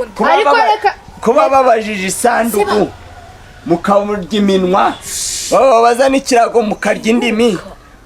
Bikunda. Kuba Ariko reka- kuba babajije isanduku mukamurya iminwa, bababaza n'ikirago mukarya indimi,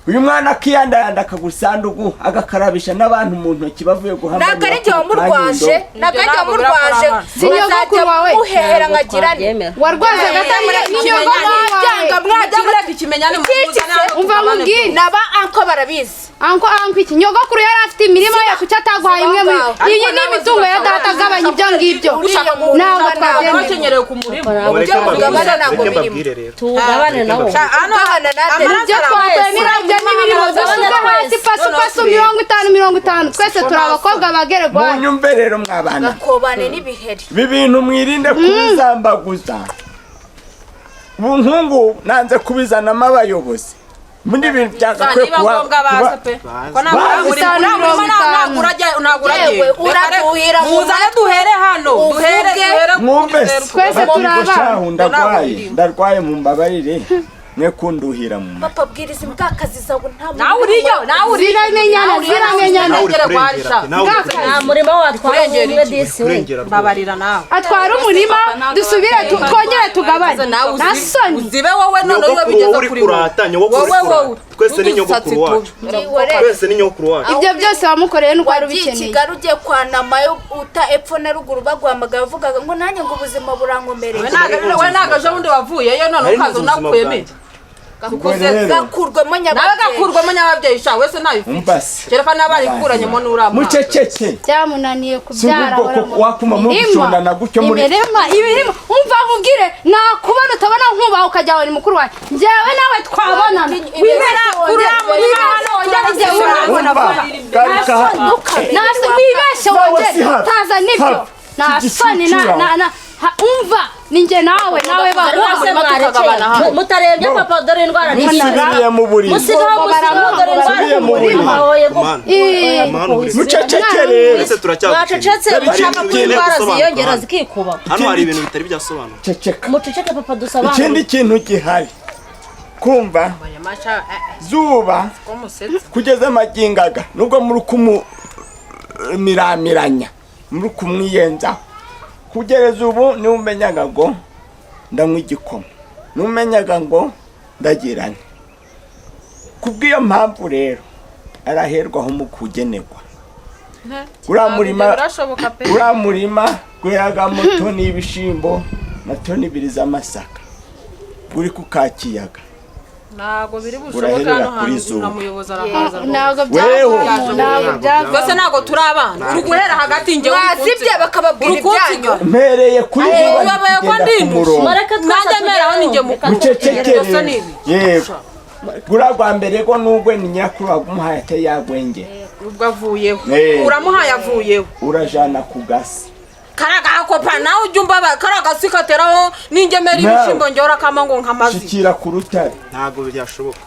uyu mwana akiyandayanda akagura isanduku, agakarabisha n'abantu mu ntoki bavuye guhamba. Ntabwo ari igihe wamurwaje, ntabwo ari igihe wamurwaje. Si nyogokuru wawe. Muhehera nkagira nti Warwaza gatanya ni nyogokuru wawe. Mwabyanga, Mwajya mwagira mureka ikimenyane, muzane hano Umva tugabane. nkubwire. Naba anko barabizi. Anko, anko iki? Nyogokuru yari afite imirima ye, kuki ataguhaye imwe muri Ngaho. iyi? Ni imitungo ya data, agabanya ibyo ngibyo. Ushaka Ntabwo twabyemera. Bakenyereye ku murima. Mureke Ibyo mugabana mbabwire, ntabwo mureke birimo. mbabwire rero. Tugabane nawo. Ugabana na Amaraso Ibyo twakwemera ibyo n'ibirimo, dusuke hasi pasu pasu, 50 50, twese turi abakobwa bageregwayo. Munyumve rero mwabana. Gakobane n'ibiheri. Ibi bintu mwirinde kubizambaguza. Ubu nkungu nanze kubizanamo abayobozi muri bintu byagakwiye Niba kuba ngombwa baza pe, ko ntabwo Baza. uriya murima ntabwo urajya, ntabwo uragiye. Yewe, uraduhira mu Muzane duhere hano, duhere, Uvuge. duhere. Mwumve se. Twese turi abana. Shahu, ndarwaye, ndarwaye, mumbabarire mwe kunduhira mu Papa, bwiriza imbwakazi zawe, nta Nawe uriyo, nawe uriyo. Ziramenyana, ziramenyana. Nawe uri kurengera pe, nawe uri Bwakazi. kurengera. Nta murima watwara Kurengera umwe iki? disi we. Kurengera rwose. Mbabarira nawe. Atwara umurima, dusubire twongere tugabane. Nawe Nta uzibe, soni. uzibe wowe. None iyo Nyogokuru, bigeze wowe uri kuri wowe, kurata, nyogokuru uri wowe, kurata. wowe. Twese ni N'udusatsi nyogokuru wacu. tubi. Twese ni nyogokuru wacu. Ibyo byose wamukoreye nuko wari Wagiye i ubikeneye. Kigali, ugiye kwa Namayo, uta epfo na ruguru, baguhamagaye, uvugaga ngo nanjye ngo ubuzima burankomereye. We ntabwo ejo bundi wavuyeyo, none Nari ukaza nzi ubuzima unakuyemo. bwanjye. Ubwo rero Gakurwemo Nawe nyababyeyi. gakurwemo nyababyeyi sha, wese ntabifite. Umva se. Kereka n'abarikuranyemo n'uriya mwana. Muceceke. Byamunaniye kubyara. Si ubwo Ahora mu wakuma muri mirima. gushondana gutyo muri- Imirima, imirima. Umva nkubwire, nakubona utabona nkubaha ukajya aho ni mukuru wanjye, njyewe nawe twabonana. Wibera Kuriya murima hano wongera Wibera. Umva, garuka hano. Nasi wibeshye. Nawe Wongere si hafi. taza nibyo. Hafi. Nta soni na Igicucu. na na umva, ni njye nawe, nawe Uriya baguha. murima tukagabana hano. Mutarebye papa, dore indwara. Musubiriye mu buriri. Musigaho, musigaho, dore indwara. Musubiye mu buriri. Mana, Mana, uburiri. Muceceke rero. Twese turacyagukeneye. Mwacecetse. Hari Mushaka ikintu ko dukeneye indwara gusobanura ziyongera hano. zikikuba. Hano hari ibintu bitari byasobanuka. Ceceka. Muceceke papa, dusobanure. Ikindi kintu gihari, kumva zuba kugeza amagingaga, nubwo muri kumumiramiranya, muri kumwiyenzaho, kugereza ubu niwe umenyaga ngo ndanywa igikoma, niwe umenyaga ngo ndagirane. Kubw'iyo mpamvu rero araherwaho mu kugenerwa uriya murima. Birashoboka pe. Uriya murima gweragamo toni y'ibishimbo na toni 2 z'amasaka, uri ku Kakiyaga. Ntabwo biri bushoboke. Uraherera Hano kuri hantu Zuba. nta muyobozi arahaza rwose. Ntabwo Weho. byavamo, ntabwo byavamo. Twese ntabwo turi abana, uri guhera hagati, njyewe uri Mwazibye kunsiga. bakababwira Uri kunsiga. ibyanyu. Mpereye kuri Zuba, Uyobewe ko kugenda ku ndindusha. murongo. Mureke twese Nanjye meraho ni njye mukuru. Muceceke. Byose ni Rero ibi. yego, gura rwa mbere ko nubwo ni nyirakuru wagumuhaye atari yagwengera. Ubwo avuyeho. Eh. Uramuhaye, avuyeho. Urajana ku gasi. Kariya gakopa nawe ujya umbaba, kariya gasi kateraho n'ingemeri Nawe. y'ibishyimbo, njyewe urakama ngo nkamazi. Shikira ku rutare. Ntabwo byashoboka,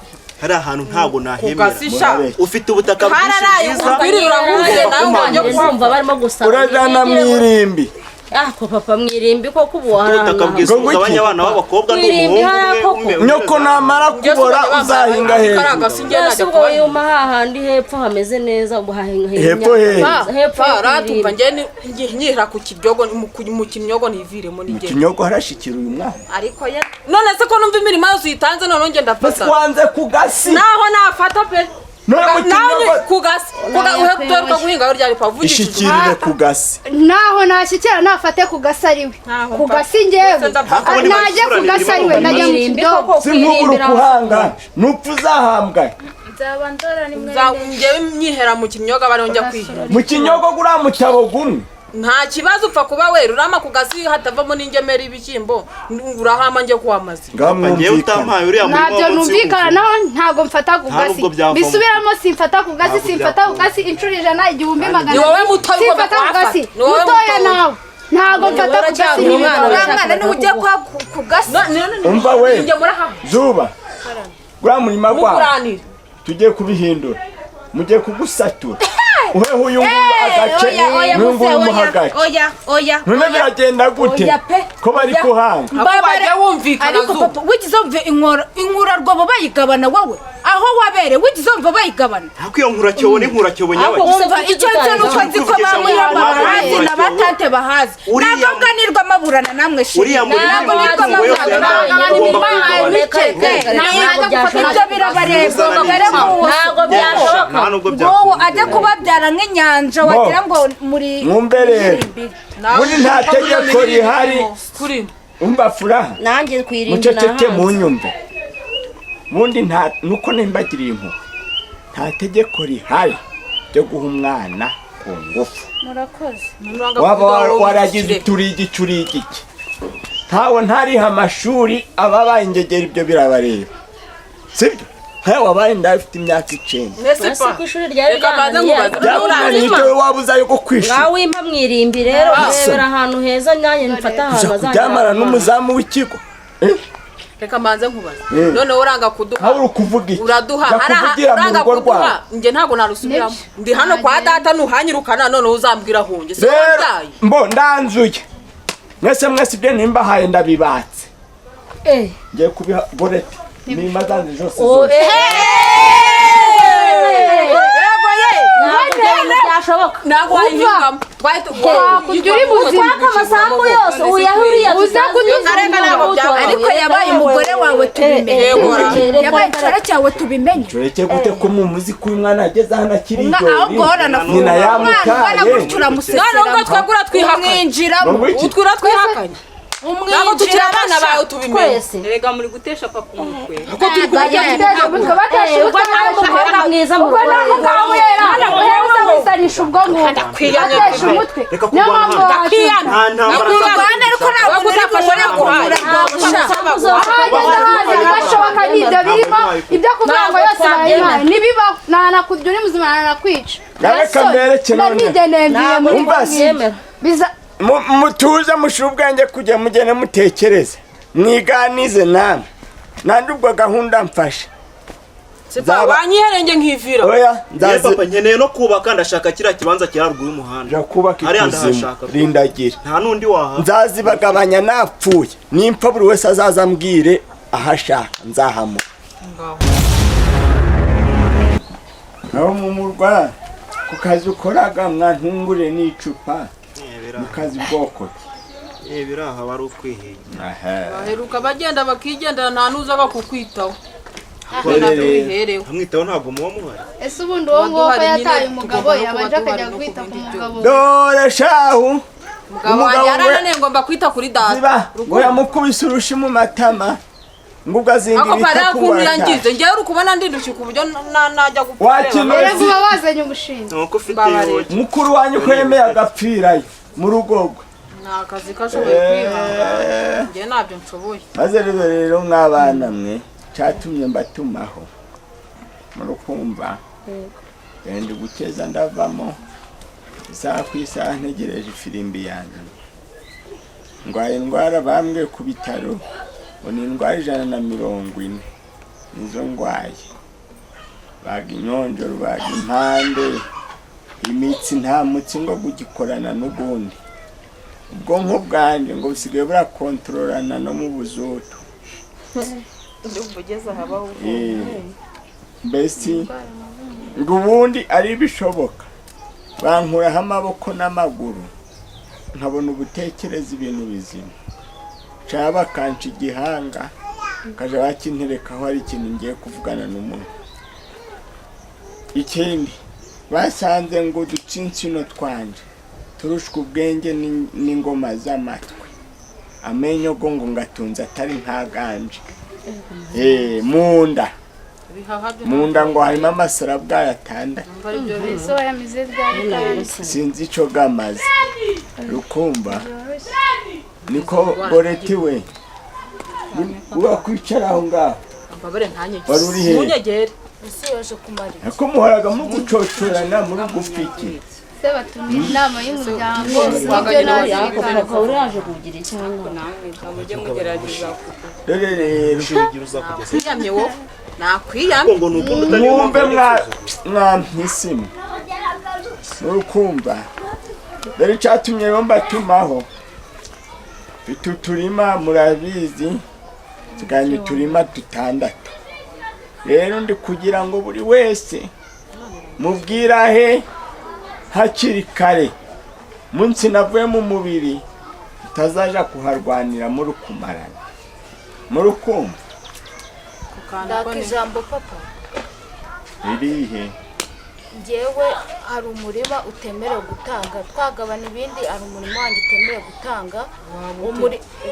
hari ahantu ntabwo Ku nahemera. gasi sha. Murabeshya. Ufite ubutaka bwinshi Hararaye bwiza. urwiri rurahuze, nawe wajya Kumva barimo gusaba. Urajana mu irimbi. Ah, ko papa, mwirimbi koko ubu Ubutaka bwiza Ngo ugabanya ngwiki. abana b'abakobwa Mwirimbi n'umuhungu hariya umwe koko. umwe Nyoko namara kubora uzahinga Kariya hejuru. gasi njyewe Mbese najya ubwo kubahinga. yuma hahandi hepfo hameze neza, ubu hahinga Hepfo hehe? Hepfo yo Ratumva kwirimbi. njyewe nyihera ku kiryogo, mu kinyogo niviremo Mu nigenda. kinyogo harashikira uyu mwana? Ariko ye, none se ko numva imirimo yose uyitanze, noneho njye ndafata. Twanze ku gasi. Naho nafata pe. None mu Nawe kinyogo- ku gasi uheruka guhinga ryari pa uvugishije? Ishikirire ku gasi. Naho nashyikira, nafate ku gasi ariwe Ntaho ku mfa. gasi njyewe. Ndetse ndapfa. Ah, najye ku gasi ariwe, najya mu Mwirimbi kidogo. koko. Si nk'ubura kwirimbira. ukuhanga, nupfa uzahambwa. Nzaba ndora ni mwene. Njyewe nyihera mu kinyoga bariho njya kwihera. Mu kinyogo guriya mutabo gumwe. Nta kibazo, upfa kuba wera urama ku gasi hatavamo n'ingemeri y'ibishyimbo, urahama njye kuhamaze. Ngaho Njyewe mwumvikana. utampaye uriya murima Ntabyo wo munsi numvikana y'umuvumo. naho, ntabwo mfata ku Nta gasi. nubwo byavamo. Bisubiramo, simfata ku gasi. Ntabwo Simfata ku byakunda. gasi inshuro 100, 1000, 200. Ni wowe mutoya ugomba Simfata ku kuhafata. gasi. Ni wowe Mutoya mutoya. nawe, ntabwo mfata ku gasi. Uracyari umwana. Uriya mwana niwe ugiye kwa ku gasi. Umva we. Njye muraha. Zuba, guriya murima gwawe Mukuranire. tugiye kubihindura, mugiye kugusatura. Uheho uyu nguyu Eh, agace, oya, oya, n'uyu muze, nguyu oya, umuha agace. Oya, oya. None Oya. biragenda gute Oya pe. ko bari Oya. kuhanga? Ako bajya wumvikana Ariko zu. papa, wigeze wumva inkurarwobo bayigabana wowe? Aho wabere wigeze wumva bayigabana? Ariko iyo nkuracyobo ni nkuracyobo Ariko nyabaki. Umva, icyo nzi ni uko nzi ko ba muyama bahazi na ba tante bahazi. Uriya- Ntabwo nganirwa maburana namwe shiri. Uriya murima Ntabwo nirwa imitungo yose maburana. yagabana, ugomba kuyigabana. Ntabwo ibyo birabareba. Dore nguwo. Ntabwo byashoboka. Nta nubwo Nguwo byakunda. ajya kubabyara nk'inyanja wagira ngo muri Mwumve rero, muri nta tegeko rihari. Kuri Umva furaha, Nanjye kwirinda. muceceke munyumve. Ubundi nta nuko nimbagiriye impuhwe, nta tegeko rihari ryo guha umwana ku ngufu. Murakoze. Waba waragize uturi igice uri igiki, ntawe ntariha amashuri, ababaye ingegera ibyo birabareba, sibyo? Nkawe wabaye inda ufite imyaka 9. Mbese Ese pa ko ishuri ryari Reka mbanze ryananiye? nkubaze. Byakunaniye icyo waba uzayo ko kwishura? Ngaho wimpa mwirimbi rero, urebera ahantu heza, nanjye mfata ahantu Uja bazanjyana. kuryamana n'umuzamu w'ikigo? Eh, Reka mbanze nkubaze. Mm. Noneho uranga kuduha. Nkawe uri kuvuga iki? Uraduha. Jya Haraha kuvugira mu uranga rugo kuduha. rwawe. Njye ntabwo narusubiramo. Ndi hano kwa data, nuhanyirukana noneho uzambwira hunge. Si Rero wabyaye. mbo ndanzuye, mwese mwese ibyo nimbahaye ndabibatse. Eh. Ngiye kubiha Goreti nimba zanze zose Oh, zose. eh. Yego ye. Ntabwo ibyo bintu byashoboka. Ntabwo wayihingamo. Twari Wakujya uri muzima. Kwaka amasambu yose uyahuriye. Uza kuduza. Ariko yabaye umugore wawe tubimenye. Yabaye inshuti cyawe tubimenye. Tureke gute ko mumuzi ko uyu mwana ageze hano akiri Ahubwo idori, horana nyina umwana ungana yamutaye. gutyo uramusesera. Noneho ubwo twebwe uratwihakanye. Umwinjiramo. Ngo iki? Utwo uratwihakanye. Ntabwo tukiri abana bawe tubimenye. Twese. Erega muri gutesha papa umutwe. Kuko turi kumurya. Umutwe batesha Ubwo umutwe. nta mukobwa mwiza mu Ubwo rugo. nta mugabo wera uhera wisanisha ubwonko, atesha umutwe, Reka niyo kurwana. mpamvu Ndakwiyana. Nta ntambara. Kurwana ariko ntabwo uri bukore guhura. Amasambu zose. Ahageze haza ibidashoboka n'ibyo birimo, ibyo kuvuga ngo yose barayihaye ntibibaho. Ntanakujya uri muzima, ntanakwica. Reka mbereke none. Nigendeye mbiye muri Umva se. Yemera. biza. Mutuze mushire ubwenge kujya mugende mutekereze, mwiganize namwe nandi ubwo gahunda mfashe. Sipa Zaba- wanyiherenge nkivira. Oya, Yewe nzazi papa, nkeneye no kubaka, ndashaka kiriya kibanza kiri haruguru y'umuhanda. nja kubaka Hariya ikuzimu ndahashaka. rindagira. Nta n'undi waha. Nzazibagabanya napfuye, nimpfa buri wese azaza ambwire aho ashaka nzahamuha. Naho mu murwa ku kazi ukoraga, mwantungure n'icupa mu kazi bwoko ki? Biri aha bari ukwihiga. Aha. Baheruka bagenda bakigendera, nta n'uzaga kukwitaho. Rero- Ntabwo Ntamwitaho, ntabwo muba muhari. Ese ubundi uwo nguwo ko Kuba duhari yataye nyine, umugabo, tugomba no yabanje kuba akajya duhari no kwita ku ku bindi mugabo we? Dore shahu, Umugabo wanjye we- yarananiye, ngomba kwita kuri data. Ziba ngo yamukubise urushi mu matama, ngo ubwo azinga Ako pari ibikapu ukuntu ngo yangize. arataha. Njyewe uri kubona ndindushye ku buryo najya gupfa. Wakina Erega uba wazanye umushinga. Nuko ufite Mbabarira. iyogi. Mukuru wanyu ko yemeye agapfirayo mu rugo rwe. Ni akazi kashoboye kwihangana. Njye ntabyo nshoboye. Maze rero mwabana mwe, cyatumye mbatumaho murukumva, genda gukeza, ndavamo isaha ku isaha ntegereje ifirimbi yanjye. Ndwaye indwara bambwiye ku bitaro ngo ni indwara 140, nizo ndwaye. Baga inyonjoro, baga impande, imitsi, nta mutsi ngo gugikorana n'ubundi. Ubwonko bwanjye ngo busigaye burakontororana no mu buzutu. Ndumva ugeze ahabaho. Eh, mbese ngo ubundi ari ibishoboka bankuraho amaboko n'amaguru nkabona ubutekereza ibintu bizima, cyangwa bakanca igihanga bakajya bakinterekaho hari ikintu ngiye kuvugana n'umuntu. Ikindi basanze ngo udutsinsino twanje turushwa ubwenge n'ingoma z'amatwi, amenyo go ngo ngatunze atari nk'aganje. Eh, mu nda Ibihaha byo mu nda ngo harimo amasarabwayi 6. numva ari byo biza. Ese wayamize ryari kandi? Sinzi ico gamaze rukumva niko Goreti we urakwicara aho ngaho. Mbabare ntanyegere. Wari uri hehe? Munyegere. Ese yaje kumara iki? Ako muhoraga mugucocorana muri gufiki. Se batumye inama y'umuryango ibyo Wakagira Ako nazirikana. papa uraje kugira icyangwa. Namwe mujye mugerageza Dore rero Ushingira uzakugeza. Nakwiyamye wowe. Nakwiyamye. Ngo ni ukundi utari mwumve mwa mwampisimu. Murukumva dore icyatumye rero mbatumaho, mfite uturima murabizi, nsigaranye uturima 6. Rero ndi kugira ngo buri wese mubwirahe hakiri kare, munsi navuye mu mubiri utazaja kuharwanira muri kumarana. Murukumva? Ndaka ijambo papa. Ririhe? Njyewe hari umurima utemerewe gutanga, twagabana ibindi, hari umurima wanjye utemerewe gutanga.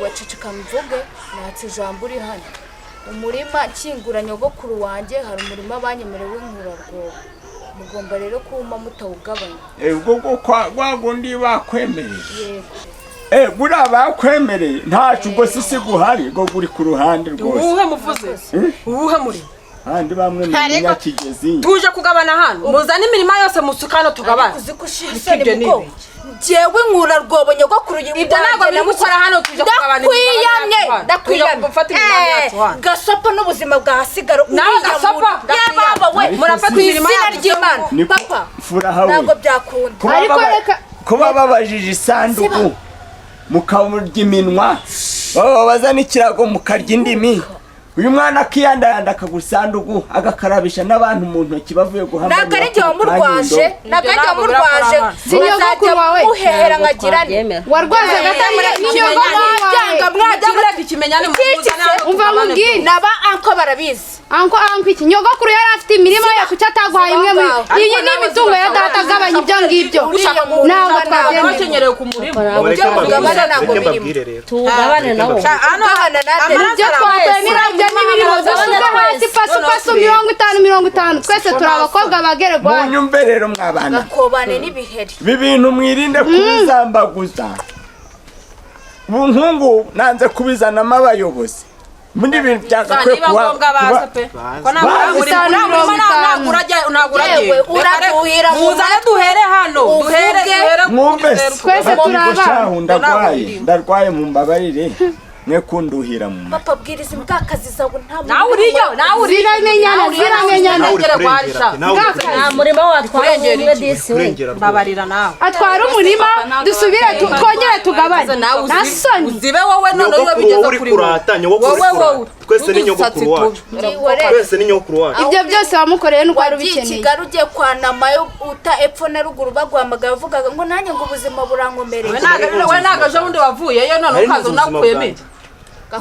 Waceceka mvuge, natse ijambo uri hano. Umurima nshyingura nyogokuru wanjye, hari umurima banyemerewe w'inkurarwobo, mugomba rero kuwuma mutawugabanya. Ubwo kwa gundi bakwemereye? Yego. Buriya bakwemereye ntacu, ubwo sisi guhari, ubwo guri ku ruhande rwose. Uwuhe muvuze? Uwuhe murima? Handi bamwe mu Munyakigezi. Tuje kugabana hano, muzane imirima yose musuka hano tugabane. Uzi ko ushira isoni muko, njyewe inkurarwobo nyogokuru Ibyo ntabwo biri gukora hano, tuje kugabana ndakwiyamye, ndakwiyamye. Gufata imirima yacu hano. Gasopo n'ubuzima bwa hasigara. Nawe gasopo, yababa we, murafata imirima izina yacu. ry'Imana papa, Furaha we. ntabwo byakunda. Ariko reka Kuba babajije isanduku mukamurya iminwa, bababaza n'ikirago mukarya indimi, uyu mwana akiyandayanda akagura isanduku agakarabisha n'abantu mu ntoki bavuye guhamba. Ntabwo ari njye wamurwaje, ntabwo ari njye wamurwaje. Si nyogokuru wawe. Muhehera nkagirane. Warwaze agatari ni nyogokuru wawe. Mwabyanga Mujya mwagira mureka ikimenyane, muzane hano Umva tugabane. nkubwire. Naba anko barabizi. Anko anko iki? Nyogokuru yari afite imirima ye, kuki ataguhaye imwe muri iyi? Ni imitungo ya data, agabanya ibyo ngibyo, ntabwo twabyemera. Bakenyereye ku murima. Mureke kugabana ntabwo mureke birimo. mbabwire rero. Tuwugabane nawo. Kugabana natwe. Ibyo twakwemera ibyo n'ibirimo dusuka hasi, pasu pasu, 50 50, twese turi abakobwa ba Geregwari. Munyumve rero mwabana. Gakobane n'ibiheri. Ibi bintu mwirinde kubizambaguza. Ubu nkungu nanze kubizanamo abayobozi muri ibintu byagakwiye Niba kuba ngombwa baza pe, ko ntabwo Baza. ntabwo urajya, ntabwo uragiye. Yewe, uraduhira mu Muzane duhere hano, duhere Uvuge. duhere. Mwumve se. Twese turi abana. Shahu, ndarwaye, ndarwaye, mumbabarire mwe kunduhira mu Papa, bwiriza imbwakazi zawe, nta Nawe uriyo, nawe uriyo. Ziramenyana, ziramenyana. Nawe uri kurengera pe, nawe uri Bwakazi. Nta murima watwara Kurengera umwe iki? disi we. kurengera rwose. Mbabarira nawe. Atwara umurima, dusubire twongere tugabane. Nawe Nta soni. uzibe wowe, none iyo Nyogokuru bigeze wowe uri kuri wowe. kurata, nyogokuru uri Wowe, kurata. wowe. Twese ni N'udusatsi nyogokuru wacu. tubi. Twese ni nyogokuru wacu. Ibyo byose wamukoreye nuko wari Wagiye i ubikeneye. Kigali ugiye kwa Namayo, uta epfo na ruguru baguhamagaye, uvugaga ngo nanjye ngo ubuzima burankomereye. We ntabwo ejo bundi wavuyeyo none Nari ukaza nzi ubuzima unakuyemo. bwanjye.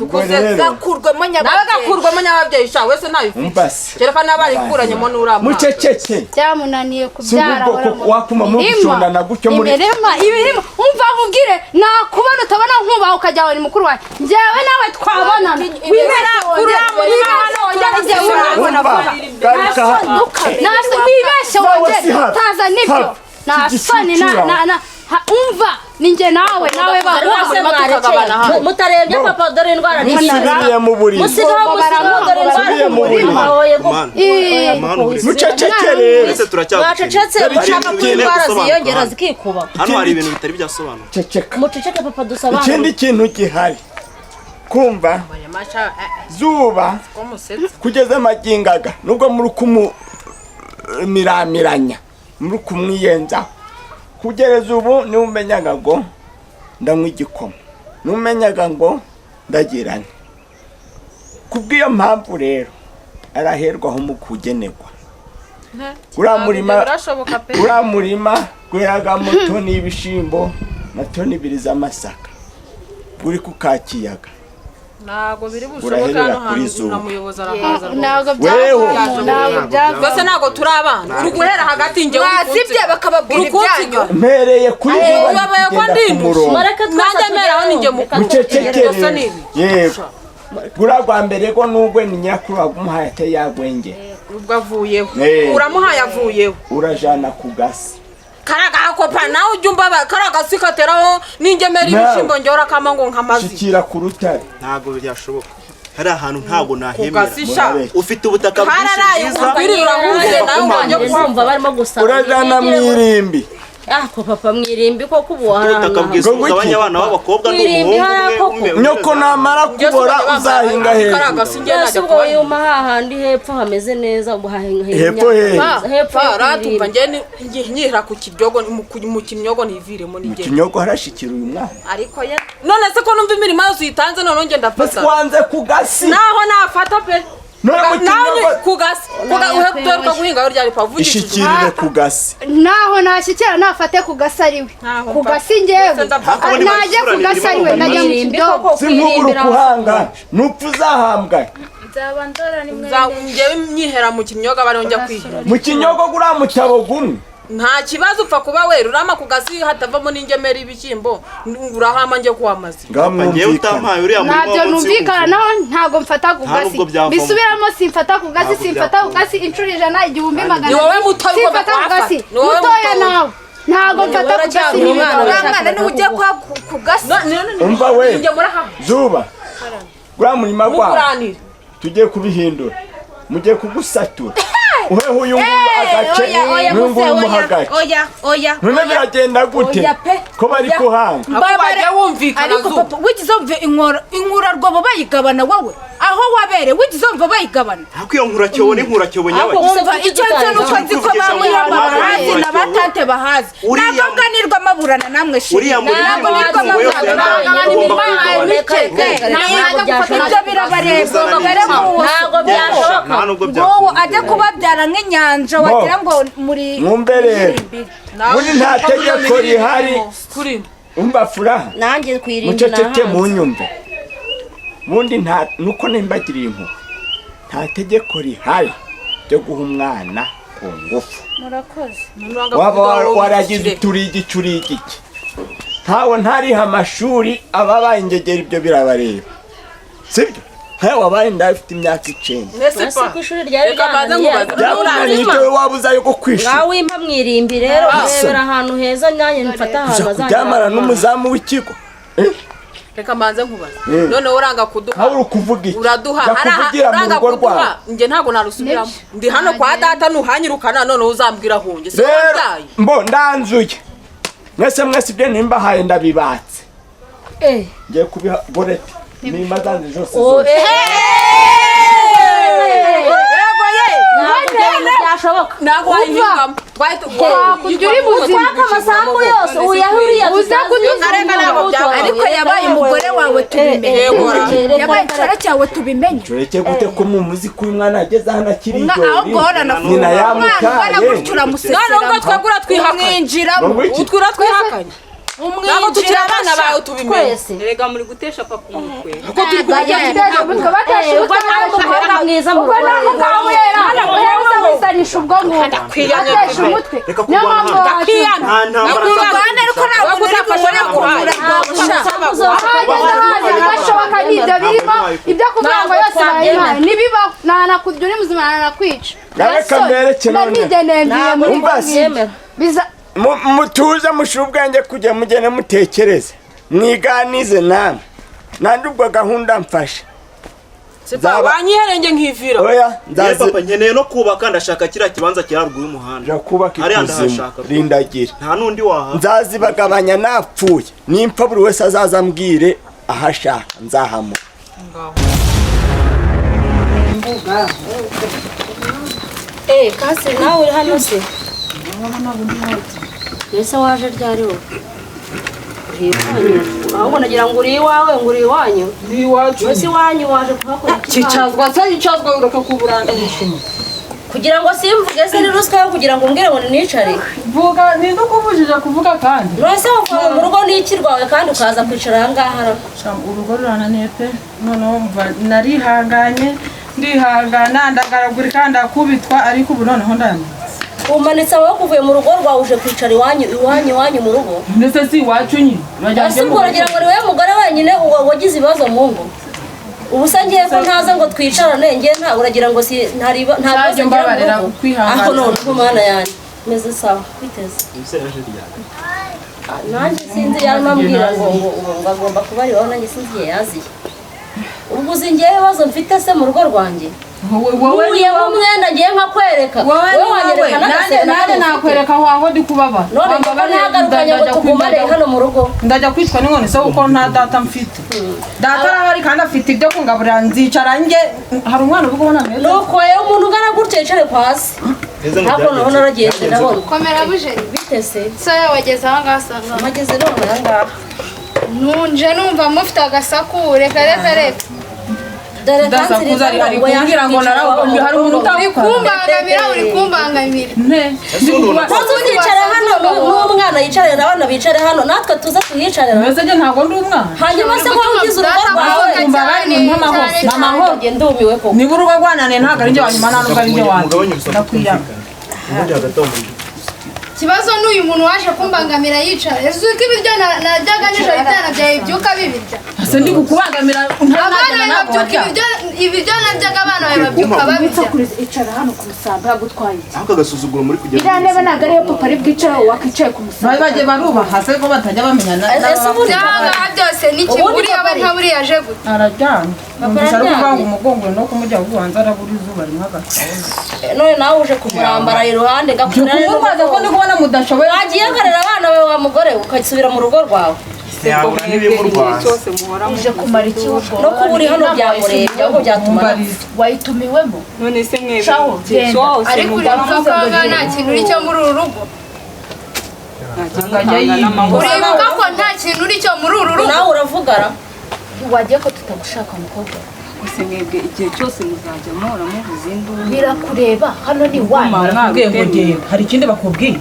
Ubwo rero Gakurwemo Nawe nyababyeyi. gakurwemo nyababyeyi sha, wese ntabifite. Umva se. Kereka n'abarikuranyeho n'uriya mwana. Muceceke. Byamunaniye kubyara. Si ubwo ahora mu wakuma muri mirima. gushondana gutyo muri- Imirima, imirima. Umva nkubwire, nakubona utabona nkubaha ukajya aho ni mukuru wanjye, njyewe nawe twabonana. Wibeshye Uriya murima hano wongere Njyewe usubire. Umva, garuka hano. Wibeshye Nawe wongere si hafi. taza nibyo. Hafi. Nta soni Igicucu na na umva ni njye nawe nawe Rwose murima tukagabana mwarekeye hano. mutarebye papa, dore indwara Musubiriye mu buriri. Musigaho, musigaho, dore indwara. Musubiriye mu buriri. Oye, Mana, Ii. Mana, uburezi. Muceceke rero. Twese turacyagukeneye. Mwacecetse Hari mushaka ibintu ko bikeneye indwara gusobanuka ziyongera hano. zikikuba. Hano hari ibintu bitari byasobanuka. Ceceka. Muceceke papa, dusobanure. Ikindi kintu gihari, kumva zuba kugeza amagingaga, nubwo muri kumumiramiranya, muri kumwiyenzaho kugereza ubu, niwe umenyaga ngo ndanywa igikoma, niwe umenyaga ngo ndagirane. Kubw'iyo mpamvu rero araherwaho mu kugenerwa uriya murima. Birashoboka pe. Uriya murima gweragamo toni y'ibishimbo na toni 2 z'amasaka, uri ku Kakiyaga. Ntabwo biri bushoboke Uraherera hano kuri hantu zuba. nta muyobozi arahaza rwose. Ntabwo Weho. byavamo, ntabwo byavamo. Twese ntabwo turi abana, uri guhera hagati njyewe. Mwazibye bakababwira ibyanyu. Mpereye kuri zuba Uyobewe ko kugenda ku ndindusha. murongo. Mureke twese Nanjye meraho ni njye mukuru. Muceceke Byose ni rero. ibi. Yego, guriya rwa mbere ko nubwo ni nyirakuru wagumuhaye atari yagwengera. Ubwo avuyeho. Eh. Uramuhaye avuyeho. Urajana ku gasi. Kariya gakopa nawe ujya umbaba, kariya gasi kateraho n'ingemeri Nawe. y'ibishyimbo, njyewe urakama ngo nkamazi. Shikira ku rutare. Ntabwo byashoboka. Hari ahantu ntabwo Ku nahemera. gasi sha. Murabeshya. Ufite ubutaka bwinshi Kararaye bwiza. ubwirira urahuze nawe ngo njye Kumva barimo gusaba. Urajana mu irimbi. Ah, ko papa mwirimbi koko ubu Ubutaka bwiza Ngo ugabanya iki? abana b'abakobwa Mwirimbi n'umuhungu hariya umwe koko. umwe Nyoko namara kubora uzahinga hejuru. Mbese ubwo yuma hahandi hepfo hameze neza ubu hahinga Hepfo hehe? Hepfo yo ratumva kwirimbi. njye nyihera ku kiryogo mu kinyogo ntiviremo Mu nigenda. kinyogo harashikira uyu mwana. Ariko ye none se ko numva imirimo yose uyitanze, noneho njye ndafata. Wanze ku gasi. Naho nafata pe. None mu Naho kinyogo- ku gasi uheruka guhinga aho ryari pavugishije. Ishikirire ku gasi. Naho nashyikira nafate ku gasi ariwe ku gasi ngewe. Ndafata. Ariko Najye ku gasi ariwe, ndajya mu Mwirimbi kidogo. koko Si nk'ubura kwirimbira. ukuhanga nupfa uzahambwa. Nzaba ndora ni mwene. Njyewe nyihera mu kinyogo aba ariho njya kwihera. Mu kinyogo guriya mutabo gumwe. Nta kibazo, upfa kuba wera urama ku gasi hatavamo n'ingemeri y'ibishyimbo, urahama njye kuhamaze. Ngaho Njyewe mwumvikana. utampaye uriya murima Ntabyo wo munsi numvikana y'umuvu. naho, ntabwo mfata ku Nta gasi. nubwo byavamo. Bisubiramo, simfata ku gasi. Ntabwo Simfata ku byakunda. gasi inshuro 100 1000 magana. Ni wowe mutoya ugomba Simfata ku kuhafata. gasi. Ni wowe Mutoya mutoya. nawe ntabwo mfata ku gasi. Uracyari umwana. Uriya mwana niwe ugiye kwa ku gasi. Umva we. Njye murahaha. Zuba, guriya murima gwawe Mukuranire. tugiye kubihindura, mugiye kugusatura, uheho uyu nguyu agace Oya, oya, n'uyu nguyu muse, umuha oya, agace. oya, oya. None biragenda gute Oya pe. ko bari Oya. kuhanga? Ako wajya wumvikana Ariko zuba. papa, wigize wumva inkurarwobo bayigabana? Wowe aho wabere wigize wumva bayigabana? Ariko iyo nkuracyobo ni nkuracyobo Ariko nyabaki. Umva, icyo nzi ni uko nzi ko ba muyama bahazi na ba tante bahazi. Uriya- Ntabwo nganirwa maburana namwe shiri. Uriya murima Ntabwo nirwa w'imitungo yose maburana. yatanze ugomba kuwugabanya. Ibyo birabareba dore nguwo. Ntabwo byashoboka. Nta nubwo Nguwo byakunda. ajya kubabyara nk'inyanja wagira ngo muri Mwumve rero, muri nta tegeko rihari. Kuri Umva furaha. Nanjye kwirimbi Muceceke. nahanze. Munyumve ubundi, nta nuko nimbagiriye impuhwe, nta tegeko rihari ryo guha umwana ku ngufu. Murakoze. Waba waragize uturi igice uri igiki, ntawe ntariha amashuri, ababaye ingegera ibyo birabareba, sibyo? Nkawe wabaye inda ufite imyaka 9. Mbese Ese pa ko ishuri ryari Reka mbanze ryananiye? nkubaze. Byakunaniye icyo waba uzayo ko kwishura. Ngaho wimpa mwirimbi rero, urebera ahantu heza nanjye mfata ahantu Uja bazajya kuryamana barwana. n'umuzamu w'ikigo. Eh, Reka mbanze nkubaze. Mm. Noneho uranga kuduha. Nkawe uri kuvuga iki? Uraduha. Jya Haraha kuvugira mu uranga rugo kuduha. rwawe. Njye ntabwo narusubiramo, ndi hano kwa data, nuhanyirukana noneho uzambwira ahunge si wowe Rero wabyaye. mbo ndanzuye, mwese mwese ibyo nimbahaye ndabibatse. Eh. Ngiye kubiha gorete nimba zanze zose Oh, zose. eh. Ntabwo ibyo bintu byashoboka. Ntabwo wayihingamo. Wakujya uri muzima. Kwaka amasambu yose uyahuriye. Uze kuduza. Ariko yabaye umugore wawe tubimenye, yabaye inshuti cyawe tubimenye. Tureke gute ko mumuzi ko uyu mwana ageze hano akiri Ahubwo idori horana nyina umwana ungana yamutaye. gutyo uramusesera. Noneho ngo twebwe uratwihakanye. Umwinjiramo. Ngo iki? Utwe uratwihakanye, ntabwo tukiri abana bawe tubimenye. Twese. Erega muri gutesha papa umutwe. Umutwe batesha Ubwo umutwe. nawe umukobwa mwiza mu Ubwo rugo. naho ngaho wera uhera uzawisanisha ubwo ngubwo batesha umutwe, Reka niyo kurwana mpamvu hano. wacu Nta ntambara. Urwana ariko ntabwo uri bukore guhura. Amasambu zose. Ahageze haza gashoboka n'ibyo birimo, ibyo kuvuga ngo yose bayihaye ntibibaho, ntanakujya uri muzima ntanakwica. Reka mbereke none. Nigeneye mbiye muri Umva se. Byemera. biza. Mutuze mushire ubwenge kugira mugende mutekereze mwiganize namwe nandi ubwo gahunda mfashe. Sipa wanyiherenge nkivira. Oya. Yewe Nzazi papa, nkeneye no kubaka, ndashaka kiriya kibanza kiri haruguru y'umuhanda. nja kubaka Hariya ikuzimu. ndahashaka. Rindagira. Nta n'undi waha. Nzazibagabanya napfuye, nimpfa buri wese azaza ambwire aho ashaka nzahamuha. Eh, kasi nawe uri hano se? Mbese waje ryari wowe? Uri iwanyu? Ahubwo nagira ngo uri iwawe, ngo uri iwanyu. Ndi iwacu. Mbese iwanyu waje kuhakora iki? Kicazwa se, yicazwa ureka kuburana. Kugira ngo simvuge se ni ruswa yo kugira ngo umbwire ngo nicare? Vuga, ninde ukubujije kuvuga kandi? None se wava mu rugo n'iki rwawe kandi ukaza kwicara aha ngaha? Urugo rurananiye pe. Noneho mva narihanganye, ndihangana, ndagaragurika, ndakubitwa, ariko ubu noneho ndananiwe. Umanitse amaboko uvuye mu rugo rwawe uje kwicara iwanyu, iwanyu, iwanyu mu rugo. Ndetse si iwacu nyine. Ese ubwo uragira ngo ni wowe mugore wenyine wagize ibibazo mu ngo? Ubu se ngiye ko ntaza ngo twicarane, ngiye nta uragira ngo si ntari nta bibazo Nzajya ngira mu mbabarira rugo? kwihangana. Aho noneho mana yanjye meze sawa kwiteze. Nanjye sinzi, yarimo ambwira ngo agomba kuba ari iwawe, nanjye sinzi igihe yaziye. Ubwo uzi ngewe ibibazo mfite se mu rugo rwanjye? Wowe Nkuyemo umwenda ngiye nkakwereka, wowe wowe ni wowe. wanyereka Nanjye n'agasebe nanjye na kamwe ufite. nakwereka aho aho ndi kubabara. None kuko Wambabariye, ntagarukanye ngo ndajya tugumane hano mu rugo. Ndajya kwicwa n'inkoni se kuko nta data mfite? Data arahari kandi afite ibyo kungaburira, nzicara njye. Hari umwana uba ubona meza. Nuko yewe umuntu ungana gutya yicare hasi. Ese ngo Ntabwo byagenze- noneho naragenze byagenze ndabona. Komera bujeri. Bite se? So wageze aho ngaho usanga Mageze none aha ngaha. Nunje numva mufite agasaku, reka reka reka. Dore Udasakuza ari ari kumbwira ngo narawugombye, hari umuntu Uri utawukora. kumbangamira, uri kumbangamira. Nte ndi kuba Ntuzi uzicara hano n'umwana yicare n'abana bicare hano, natwe tuze tuhicarira. Mbese njye ntabwo ndi umwana? Hanyuma se wowe ugize urugo rwawe? Umva bari mu amahoro, ni amahoro. Njye ndumiwe koko. Niba urugo rwananiye ntabwo ari njye wa nyuma, nta nubwo ari njye wa Mugabanye mbere. urusaku Ndakwiyama. twumvikane. Ubundi hagati aho muri Ikibazo ni uyu muntu waje kumbangamira yicara. Ese uko ibiryo najyaga nijoro ibyana byawe bibyuka bibirya? Ese ndi kukubangamira? Abana bawe babyuka ibiryo najyaga, abana bawe babyuka babirya. Icara hano ku musambi, hagutwaye iki? Ariko agasuzuguro muri kugera Iriya ntebe ntabwo ariyo papa ari bwicare, wakicaye ku musambi. Bari bagiye barubaha se ko batajya bamenya Ese ubundi Ibyahangaha byose ni iki? Ubundi Buriya we papa nka buriya aje gute? Araryamye, numvise ari araryamye. kuvuga ngo umugongo no kumujya ubanza arabura izuba rimwe agakabona. None nawe uje kumurambara iruhande ngakurira. Kumurwaza ko ndi kubona mudashoboye. Wagiye ukarera abana bawe wa mugore, ugasubira mu rugo rwawe. Ntiyabura n'ibimurwaza. Cyose muhora Uje kumara iki ubwo? No kuba uri hano byamurebye ahubwo byatuma Mumbarize. Wayitumiwemo? None se mwebwe Shaho, igihe genda. cyose Ariko muhora uribuka ko aha ngaha nta kintu uri cyo muri uru rugo? ntacyo Akajya mutanga yiba. n'amahoro. Uribuka ko nta kintu uri cyo muri uru rugo? Nawe uravugara. Wagiye ko tutagushaka, mukobwa. Ese mwebwe igihe cyose muzajya muhora muvuza induru? Birakureba, hano ni iwanyu. Barakubwiye ngo genda, hari ikindi bakubwiye?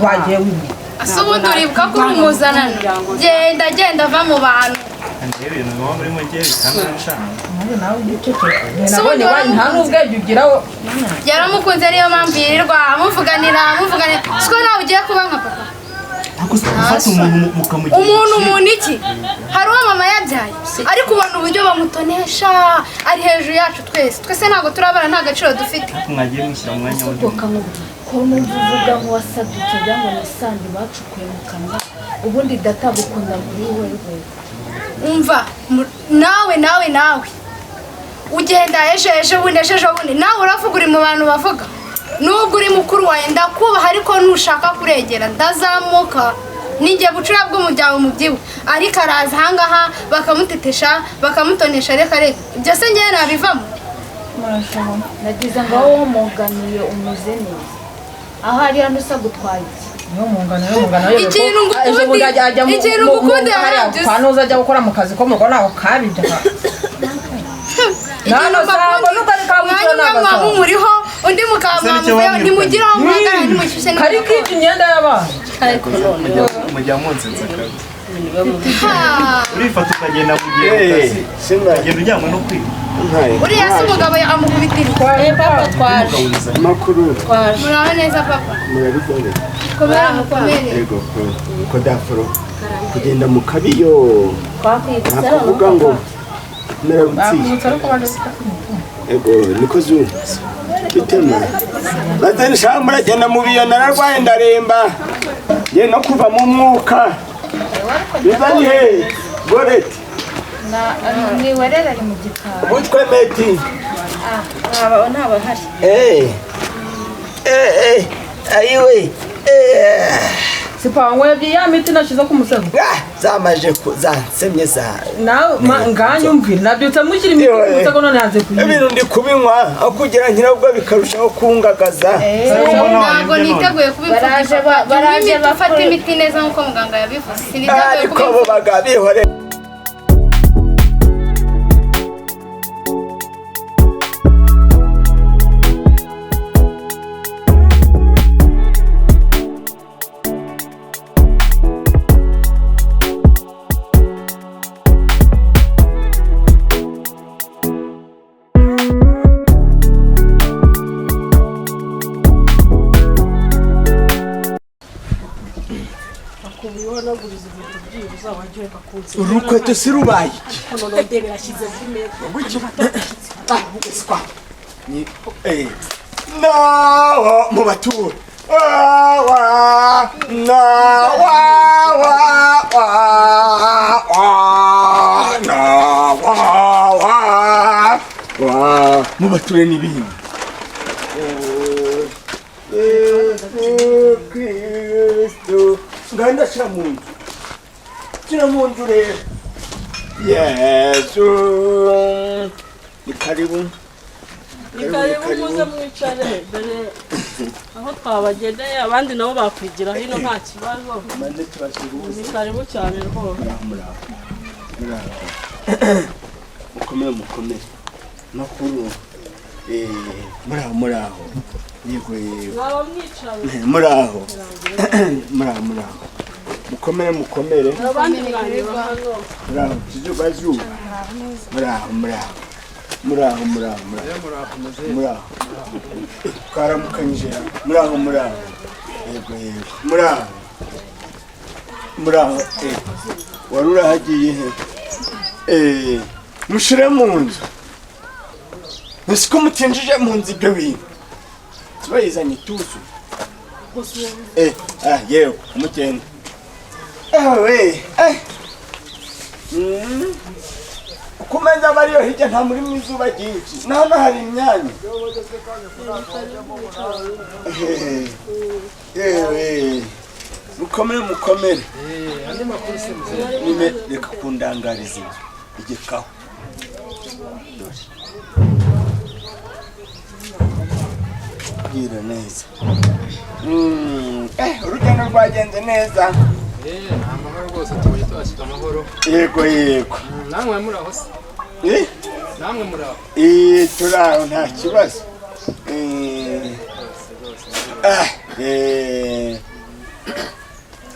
Wagiye wiba. Ese ubundi uribuka ko uri umuzanano? Genda genda, va mu bantu. Njyewe ibintu muba murimo njyewe bitananshanga. Nawe nawe uceceka. Si Nabonye ubundi wanyu nta n'ubwenge ugira wo. Yaramukunze, niyo mpamvu yirirwa amuvuganira amuvuganira. Siko nawe ugiye kuba nka papa? Ariko si gufata umuntu mukamugira Umuntu umuntu iki? Hari uwo mama yabyaye, ariko ubona uburyo bamutonesha, ari hejuru yacu twese. Twese ntabwo turabana, nta gaciro dufite. Mwagiye mushyira mu mwanya w'undi muntu. Ko numva uvuga nk'uwasabye utagira ngo ni sandi bacukuye mu kanwa. Ubundi data gukunda muri wowe rwego? Umva nawe nawe nawe ugenda ejo ejo bundi, ejo ejo bundi, nawe uravuga, uri mu bantu bavuga. Nubwo uri mukuru wawe ndakubaha, ariko nushaka kuregera ndazamuka. Ninjye bucura bw'umuryango mubyibuhe, ariko araza ahangaha bakamutetesha, bakamutonesha. Reka reka, ibyo se ngewe nabivamo? Nagize ngo wowe muganiye umeze neza aho ari hano usa gutwaye iki? Niyo mungano, niyo mungano. Ikintu ngukundi- ikintu ngukundi yarabyo uzi. Kwa nuza ajya gukora mu kazi ko mu rugo ntaho kabibye. Ikintu Nta mbakunda, sambo, nuko ari kabutura umwanya umwe nta muba gasabo. mumuriho, undi mukaba Ese nicyo mwamuvuyeho. bamwirukanye? Ntimugire aho muhagarara, ntimushyushye. Kari kibye imyenda y'abana. Ariko none Mujya munsetsa kabisa. Ha! Urifata ukagenda mu gihe mu kazi. Ukagenda ujyanwe no kwiga. Uriya se umugabo amukubitira. Eh papa, twaje. Amakuru? Twaje. Muraho neza papa. Murabigore? Komera mukomere. Yego, ko dafuro kugenda mu kabiyo. Twakwibutse. Nakuvuga ngo merabutsiye. Bakwibutse ariko baje. Ego niko zu bitema maze nshaka muragenda mu biyo, nararwaye ndaremba ngiye no kuva mu mwuka. Biza ni he goreti? Ni werere ari mu gikari. Butwe meti. Ntabahari. Eh eh eh, ayiwe eh. Sipa wanyweye ya miti nashize ku musego? Ah, zamaje zansemye za. Nawe nganyumvira nabyutse mushyira imiti ku musego none yanze kuyinywa. Ibintu ndi kubinywa aho kugira nyirabwo bikarushaho kungagaza. Ntabwo niteguye kuba imfubyi. Baraje Papa, baraje jya unywa imiti, ufate imiti neza nk'uko muganga yabivuze. Siniteguye Ariko kuba abo bagabo bihore. Urukweto si rubaye iki? Ah, swa. Ni eh. No, mu batura. Wa na wa wa wa wa na wa. Mubature n'ibindi. Yesu Kristo, nganda shyira mu nzu, shyira mu nzu rero. Yesu, ni karibu. Ni karibu, muze mwicare. Dore aho twabageneye, abandi nabo bakwigira hino, nta kibazo. Maze tubasuhuze. Ni karibu cyane rwose. Muraho, muraho, muraho, mukomere, mukomere. Makuru? Muraho, muraho. Yego, yego. Mwaba mwicaye. Muraho, muraho, muraho, mukomere, mukomere. Abandi mwanyura hano. Muraho, kizuba zuba. Muraho, muraho, muraho, muraho, muraho, muraho. Twaramukanyije. Muraho, muraho. Yego, yego. Muraho, muraho. Wari urahagiye he? Mushire mu nzu. Ese ko mutinjije mu nzu ibyo bintu tubayizanye tuzu? Ah, yewe, mugenda. Ewe, uko umenya abariyo hirya nta muri mu izuba ryinshi, na hano hari imyanya. Yewe, mukomere, mukomere. Andi makuru se, muzehe? Nyine reka kundangariza inzu igekaho. Dore bwira neza. Urugendo rwagenze neza? Ni amahoro rwose, tubonye tuhashyika amahoro. Yego, yego. Namwe muri aho se? Eh? Namwe muri aho? Turi aho, nta kibazo. Ah,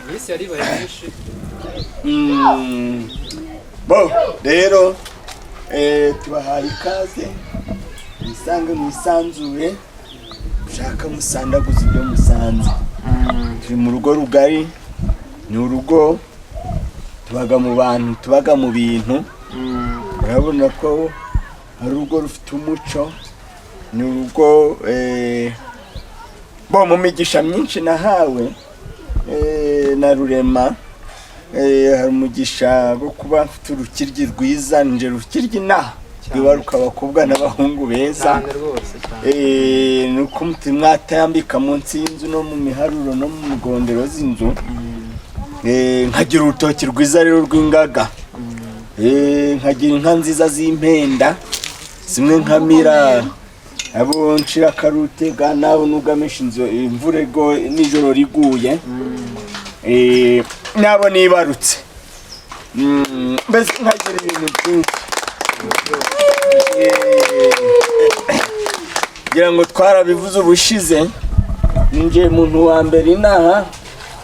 Iminsi yari ibaye myinshi. Bo rero, tubahaye ikaze, mwisange, mwisanzure, mushaka musandaguza ibyo musanze. Turi mu rugo rugari, ni urugo tubaga mu bantu, tubaga mu bintu. Urabona ko ari urugo rufite umuco, ni urugo bo mu migisha myinshi nahawe na Rurema. Hari umugisha wo kuba mfite urukiryi rwiza, nje rukiryi inaha rwibaruka abakobwa n'abahungu beza. Cyane rwose, cyane. Ni uko mwatambika munsi y'inzu no mu miharuro no mu mugondero z'inzu. Nkagira urutoki rwiza rero rw'ingaga. Nkagira inka nziza z'impenda zimwe nkamira, abo nshira akarutega n'abo nugamisha inzu imvura nijoro riguye. N'abo nibarutse. Mbese nkagira ibintu byinshi. Ngira ngo twarabivuze ubushize, ninjiye muntu wa mbere inaha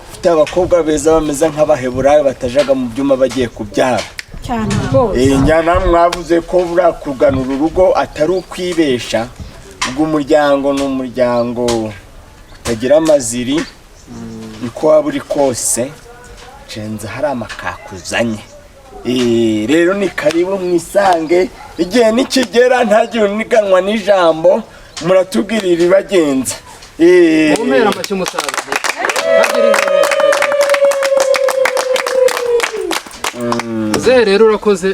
ufite abakobwa beza bameze nk'Abaheburayo batajaga mu byuma bagiye kubyara. Cyane rwose. Njyana mwavuze ko buriya kuganura urugo atari ukwibesha, ubwo umuryango ni umuryango utagira amaziri, niko waba uri kose cenza hari amakakuzanye. Rero ni karibu, mwisange. Igihe nikigera ntagire uniganwa n'ijambo, muratubwirira ibibagenza. Mumpera amashyi umusaza. Kagira ingabo. Muzehe rero, urakoze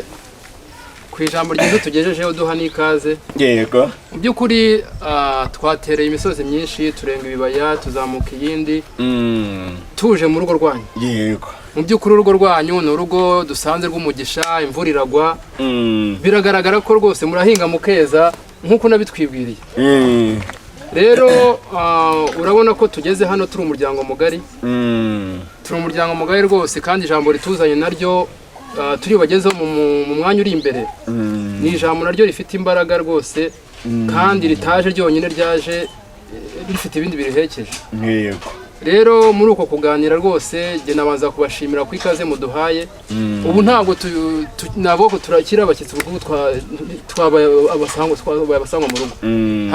ku ijambo ryiza tugejejeho, duha n'ikaze. Yego. Mu by'ukuri, twatereye imisozi myinshi, turenga ibibaya, tuzamuka iyindi, tuje mu rugo rwanyu. Mu by'ukuri urugo rwanyu ni urugo dusanze rw'umugisha, imvura iragwa, biragaragara ko rwose murahinga mukeza nk'uko nabitwibwiriye. Rero urabona ko tugeze hano turi umuryango mugari, turi umuryango mugari rwose, kandi ijambo rituzanye naryo turi bubagezeho mu mwanya uri imbere ni ijambo naryo rifite imbaraga rwose, kandi ritaje ryonyine, ryaje rifite ibindi biriherekeje. Rero muri uko kuganira rwose, jye nabanza kubashimira ku ikaze muduhaye. Ubu ntabwo ntabwo ko turakira abashyitsi, ubu twabaye abasangwa, twabaye abasangwa mu rugo.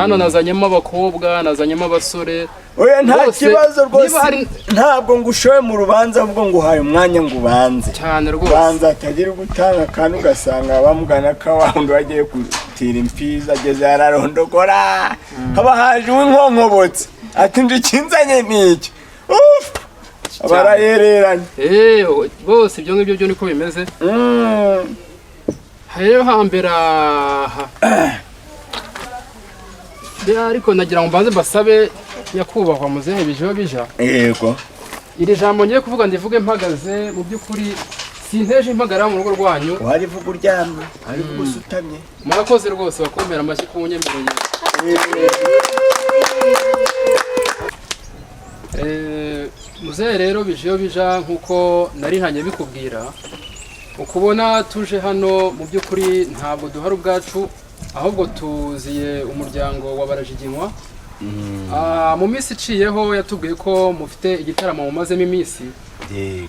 Hano nazanyemo abakobwa, nazanyemo abasore. Oya, nta Rwose, kibazo rwose. niba hari- Ntabwo ngushoye mu rubanza, ahubwo nguhaye umwanya ngo ubanze. Cyane rwose. Banza hatagira gutanga kandi ugasanga bamugana ko wa wundi wagiye gutira imfizi ageze yararondogora, haba haje uw'inkonkobotsi ati: "Nje ikinzanye ni iki?" Uf! Barayereranye. Bose ibyo ngibyo byo niko bimeze. Rero hambere aha Ariko nagira ngo mbanze mbasabe, nyakubahwa muzehe Bijiyobija. Yego. Iri jambo ngiye kuvuga ndivuge mpagaze. Mu by'ukuri sinteje impagarara mu rugo rwanyu. Warivuga uryamye, warivuga usutamye. Murakoze rwose, bakumpera amashyi ku nyemereye. Muzehe rero Bijiyobija, nk'uko nari ntangiye bikubwira, ukubona tuje hano mu by'ukuri ntabwo duhari ubwacu, ahubwo tuziye umuryango wa Barajiginywa. Mu minsi iciyeho yatubwiye ko mufite igitaramo mumazemo iminsi,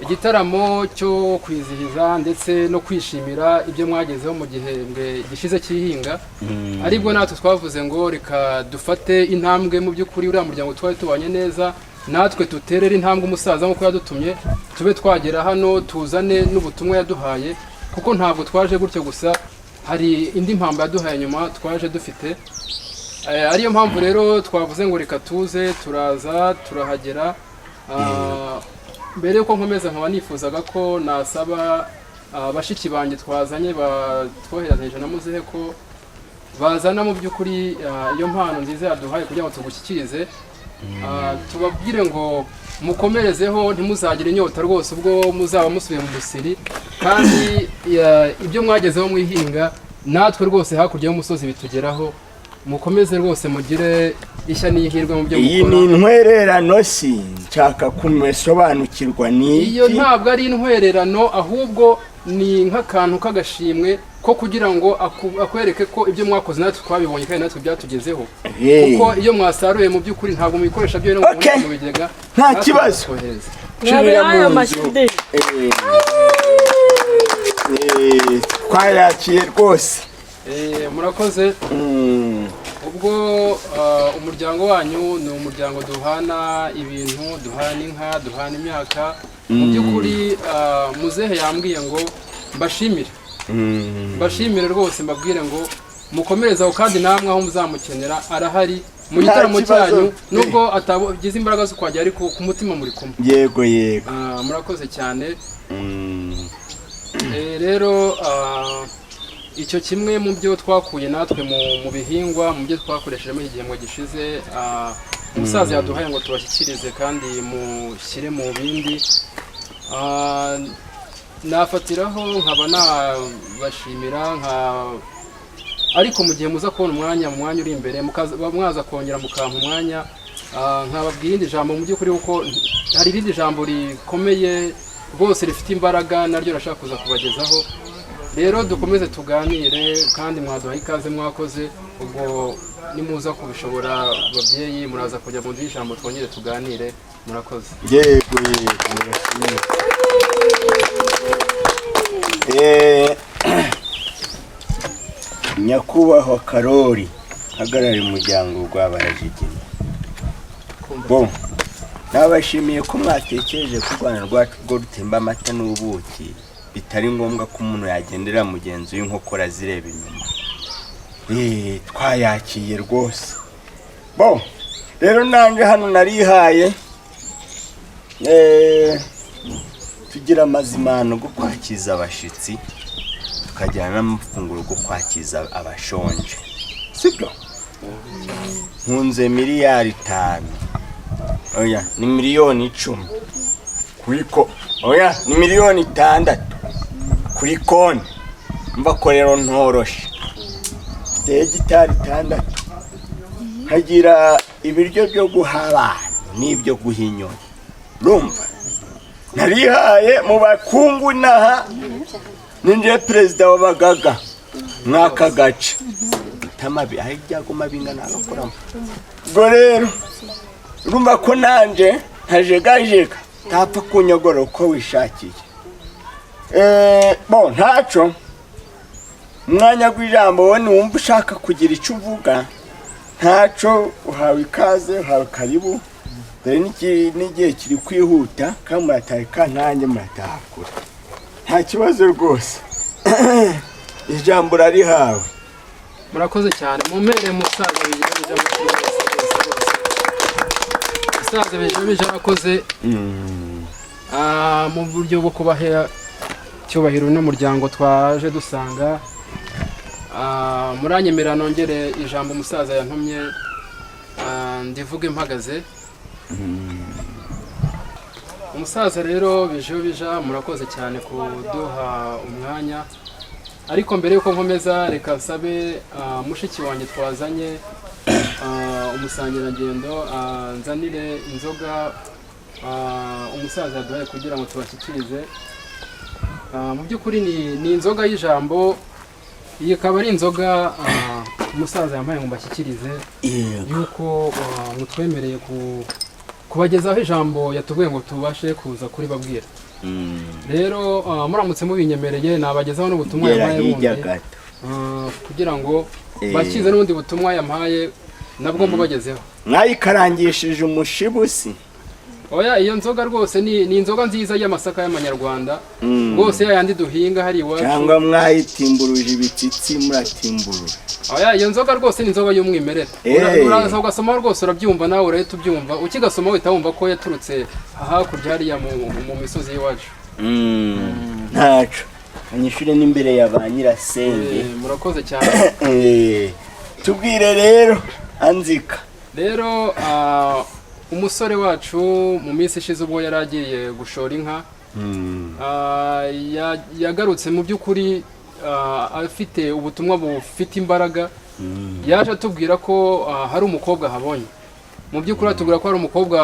igitaramo cyo kwizihiza ndetse no kwishimira ibyo mwagezeho mu gihembwe gishize cy'ihinga. Aribwo natwe twavuze ngo reka dufate intambwe. Mu by'ukuri uriya muryango twari tubanye neza, natwe duterere intambwe umusaza nk'uko yadutumye, tube twagera hano tuzane n'ubutumwa yaduhaye, kuko ntabwo twaje gutyo gusa, hari indi mpamvu yaduhaye nyuma twaje dufite. Ariyo mpamvu rero twavuze ngo reka tuze, turaza turahagera. Mbere yuko nkomeza, nkaba nifuzaga ko nasaba bashiki banjye twazanye batwohereranyije na muzehe ko bazana mu by'ukuri iyo mpano nziza yaduhaye kugira ngo tugushyikirize. Tubabwire ngo mukomerezeho, ntimuzagire inyota rwose ubwo muzaba musubiye mu musiri, kandi ibyo mwagezeho mu ihinga natwe rwose hakurya y'umusozi bitugeraho. Mukomeze rwose mugire ishya n'ihirwe mu byo Iyi mukora. ni intwererano? Si nshaka kumesobanukirwa ni Iyo iki? Ntabwo ari intwererano, ahubwo ni nk'akantu k'agashimwe ko kugira ngo akwereke ko ibyo mwakoze natwe twabibonye kandi natwe byatugezeho, kuko iyo mwasaruye mu by'ukuri ntabwo mubikoresha byo ngo mu bigega. Nta Natwe kibazo. tukohereza. Nsubira mu nzu. Twayakiye rwose. Murakoze. Ubwo umuryango wanyu ni umuryango duhana ibintu, duhana inka, duhana imyaka. Mu by'ukuri muzehe yambwiye ngo mbashimire, mbashimire rwose, mbabwire ngo mukomereze aho, kandi namwe aho muzamukenera arahari mu Nta gitaramo kibazo. cyanyu, nubwo atagize imbaraga zo kuhagera, ariko ku mutima muri kumwe. Yego. Murakoze cyane. Rero icyo kimwe mu byo twakuye natwe mu bihingwa, mu byo twakoresheje muri iki gihembwe gishize, umusaza yaduhaye ngo tubashyikirize kandi mushyire mu bindi. Nafatiraho nkaba nabashimira nka, ariko mu gihe muza kubona umwanya, mu mwanya uri imbere mwaza kongera mukampa umwanya, nkababwira irindi jambo. Mu by'ukuri kuko hari irindi jambo rikomeye rwose rifite imbaraga, naryo rashaka kuza kubagezaho. Rero dukomeze tuganire kandi mwaduha ikaze, mwakoze. Ubwo nimuza kubishobora babyeyi, muraza kujya mu nzu y'ijambo twongere tuganire. Murakoze. Yego. Nyakubahwa Karori hagarariye umuryango rwa Barajigina, bo nabashimiye ko mwatekereje ko u Rwanda rwacu rwo rutemba amata n'ubuki, bitari ngombwa ko umuntu yagendera mugenzi w'inkokora zireba inyuma. Twayakiye rwose. Bo rero nanjye hano narihaye, tugira amazimano go kwakiza abashitsi, tukagira n'amafunguro go kwakiza abashonje, sibyo? Nkunze 5 miliyari, oya, ni 10 miliyoni kuri ko, oya, ni 6 miliyoni kuri konti. Mva ko rero ntoroshe, mfite hegitari 6, nkagira ibiryo byo guha abantu n'ibyo guha inyoni. Urumva narihaye mu bakungu inaha, ninjiye perezida w'abagaga mw'aka gace tamabi aho ibyago mabinga nagakoramo. Ubwo rero urumva ko nanje ntajegajega, ntapfa kunyogora uko wishakiye. Bo ntaco, umwanya w'ijambo wowe niwumva ushaka kugira icyo uvuga, ntaco, uhawe ikaze, uhawe karibu. Dore n'igihe kiri kwihuta, kandi murataha, kandi nanjye murataha kure. Nta kibazo rwose, ijambo urarihawe. Murakoze cyane. Mumpere musaza Bijiyobija rwose rwose. Musaza Bijiyobija arakoze. Mu buryo bwo kubaha cyubahiro n'umuryango twaje dusanga, muranyemerera nongere ijambo umusaza yantumye. Ndivuge mpagaze. Umusaza rero Bijobija, murakoze cyane kuduha umwanya, ariko mbere yuko nkomeza reka nsabe mushiki wanjye twazanye, umusangirangendo, nzanire inzoga umusaza yaduhaye kugira ngo tubashyikirize. Mu by'ukuri ni inzoga y'ijambo. Iyi ikaba ari inzoga umusaza yampaye ngo mbashyikirize, yuko mutwemereye kubagezaho ijambo yatubwiye ngo tubashe kuza kuribabwira. Rero muramutse mubinyemereye nabagezaho n'ubutumwa Gera yampaye hirya bundi, gato. Kugira ngo bakize n'ubundi butumwa yampaye nabwo mbubagezeho. Mwayikarangishije umushibusi? Oya, iyo nzoga rwose ni inzoga nziza y'amasaka y'amanyarwanda, rwose ya yandi duhinga hari iwacu. Cyangwa mwayitimburuje ibitsitsi, muratimburura? Oya, iyo nzoga rwose ni inzoga y'umwimerere. Uraza ugasoma rwose, urabyumva nawe, urahita ubyumva. Ukigasoma uhita wumva ko yaturutse hakurya hariya mu misozi y'iwacu. Ntaco kanyishure n'imbere ya ba nyirasenge. Murakoze cyane. Tubwire rero, anzika. Rero umusore wacu mu minsi ishize ubwo yari agiye gushora inka, yagarutse mu by'ukuri afite ubutumwa bufite imbaraga. Yaje atubwira ko hari umukobwa ahabonye. Mu by'ukuri atubwira ko hari umukobwa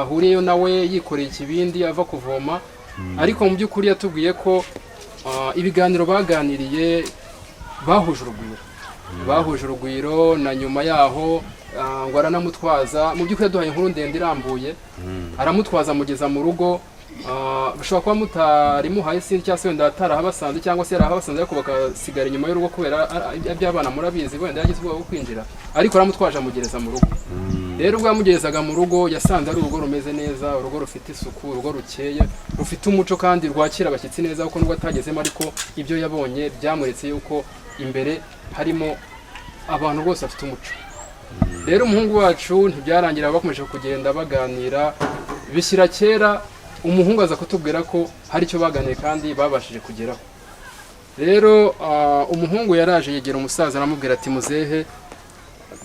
ahuriyeyo nawe yikoreye ikibindi ava kuvoma, ariko mu by'ukuri yatubwiye ko ibiganiro baganiriye bahuje urugwiro, na nyuma yaho ngo aranamutwaza. Mu by'ukuri yaduhaye inkuru ndende irambuye, aramutwaza amugeza mu rugo. Bishobora kuba mutari muhaye sinzi, cyangwa se wenda atarahabasanze, cyangwa se yarahabasanze ariko bakasigara inyuma y'urugo kubera iby'abana murabizi, wenda yagize ubwoba bwo kwinjira, ariko aramutwaje amugereza mu rugo. Rero ubwo yamugerezaga mu rugo yasanze ari urugo rumeze neza, urugo rufite isuku, urugo rukeye, rufite umuco kandi rwakira abashyitsi neza, kuko nubwo atagezemo ariko ibyo yabonye byamweretse yuko imbere harimo abantu bose bafite umuco. Rero umuhungu wacu ntibyarangira, bakomeje kugenda baganira, bishyira kera umuhungu aza kutubwira ko hari icyo baganiye kandi babashije kugeraho. Rero umuhungu yaraje yegera umusaza aramubwira ati: "Muzehe,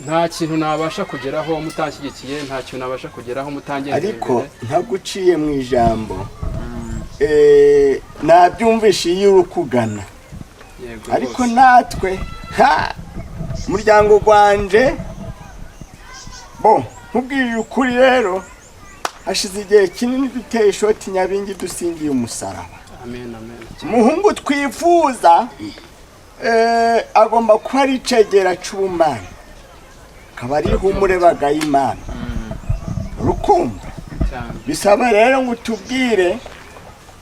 nta kintu nabasha kugeraho mutanshyigikiye, nta kintu nabasha kugeraho mutangendeye Ariko imbere." ntaguciye mu ijambo, nabyumvishe iyo uri kugana. Yego. Ariko Rwose. natwe ha umuryango gwanje bo nkubwirije ukuri rero, hashize igihe kinini duteye ishoti Nyabingi, dusingiye umusaraba. Amen, amen. Umuhungu twifuza agomba kuba ari icegera c'ubumana, akaba ari ihumure bagayimana rukumva. Cyane. Bisaba rero ngo utubwire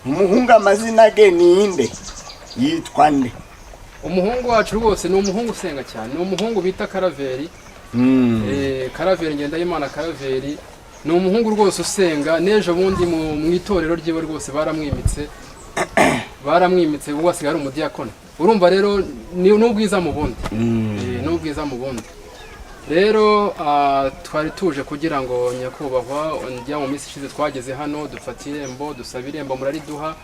umuhungu amazina ge ninde, yitwa nde? Umuhungu wacu rwose ni umuhungu usenga cyane, ni umuhungu bita Karaveri. Karaveri Ngendahimana Karaveri ni umuhungu rwose usenga. N'ejo bundi mu itorero ryiwe rwose baramwimitse, ubu asigaye ari umudiyakoni. Urumva rero ni n'ubwiza mu bundi. N'ubwiza mu bundi. Rero twari tuje kugira ngo nyakubahwa, njya mu minsi ishize twageze hano dufata irembo, dusaba irembo murariduha.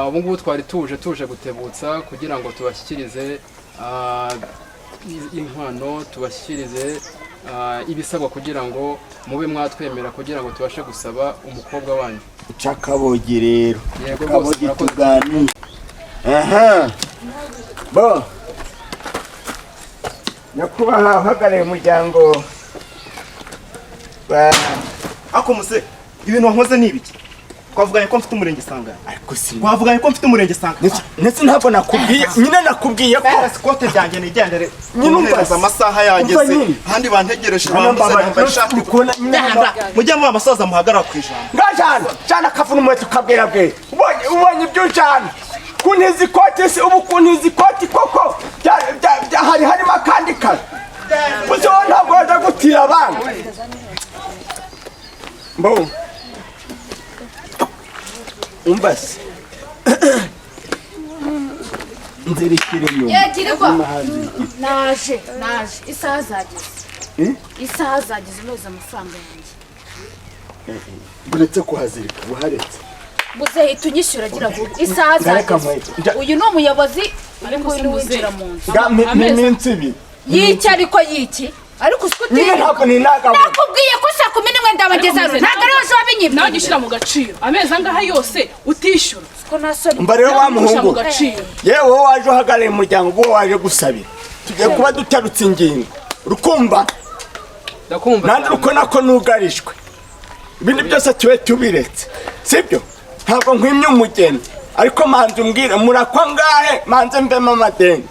Ubu ngubu twari tuje gutebutsa kugira ngo tubashyikirize inkwano, tubashyikirize ibisabwa kugira ngo mube mwatwemera kugira ngo tubashe gusaba umukobwa wanyu. Uca akabogi rero. Yego rwose. Akabogi. Murakoze. Tuganire aha bo nyakubahwa uhagarariye umuryango wa Ako muse, ibintu wankoze ni ibiki? Twavuganye ko mfite umurenge Sangano. Ariko si Twavuganye ko mfite umurenge Sangano. Ndetse ntabwo nakubwiye nyine, nakubwiye ko Beresi kote ryanjye nigendere. Nyine umva Umva, amasaha umva yageze. nyine. Ahandi bantegereje. Hano Bambuze mbabara nambaye ishati. Ukubona nyine. Mujye muba abasaza muhagarara ku ijambo. Ngajana jana akavuna umuheto ukabwira bwira, ubonye ibyo ujana kuntiza ikoti se? Ubu kuntiza ikoti koko hari harimo akandi kazi? Uzi wowe ntabwo wajya gutira abana mbo. Umva se, nzira ikiri inyuma. Yegirirwa, naje, isaha zageze. Eh? Isaha zageze, noza amafaranga yanjye. Uretse kuhazirika buharetse. Muzehe, hita unyishyura, gira vuba, isaha Ngareka zageze. nkweto. Uyu ni umuyobozi, uyu nguyu ni winjira mu nzu. Nga iminsi 2. Yiki? Ariko yiki? Ariko usiko Nyine utibuka. ntabwo ninagabona. Nakubwiye ko saa 11 ndabageza hano, ntabwo ari ejo wabinyibwiye. Nawe jya ushyira mu gaciro, amezi angahe yose utishyura? Ko nta soni. Umva rero wa Ushyira mu muhungu, gaciro. yewe wowe waje uhagarariye umuryango, wowe waje gusabira, tugiye kuba dutarutse ingingo, urukumva? Ndakumva. Nanjye uko nako nugarijwe, ibindi byose tube tubiretse, sibyo? Ntabwo nkwimye umugeni, ariko manze umbwire murakwa ngahe, manze mvemo amadeni.